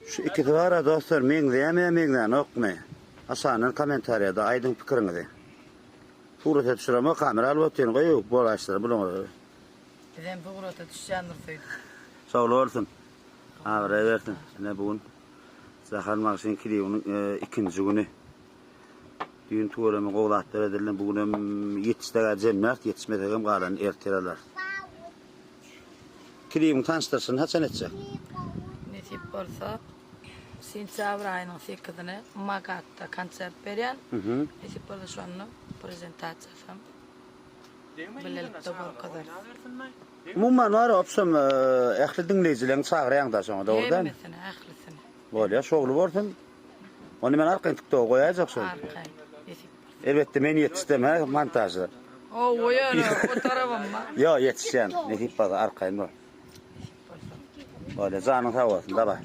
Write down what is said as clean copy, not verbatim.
Şu ikisi bara dostlar meňzeýämi ýa meňzänokmy? Aşagyndan kommentariýada aýdyň pikiriňizi. Surata düşüremok kamera alyp otyryn goý bolaýşlar bulaňyz. Bizem surata düşýändir öýdüp. Şowly bolsun. Abraý bersin. Ine bu gün Jahan bagşyň klibiniň ikinji güni. Düýn tüweleme gowy zatlar edildi. Bu günem ýetişseg-ä jemläris, ýetişmesegem galanyny ertir alarys. Klibiň tanyşdyryşyny haçan etjek? Nesip bolsa, sentýabr aýynyň sekizine Magatda konsert berýän. Nesip bolsa şonda prezentasiýasam bilelikde görkezeris. Umuman bar obşem ähli diňleýjileňi çagyrýaň-da şoňa dogry dälmi? Hemmesini, ählisini. Bolýa, şowly bolsun. Ony men arkaýyn tiktoga goýaýjak şony. Arkaýyn. Nesip bolsa. Elbetde men ýetişsem hä montažda. Hawa ýöne o tarabam bar. Ýok ýetişýän. Nesip bolsa arkaýyn bol. Nesip bolsa. Bolýa janyň sag bolsun. Dabaý.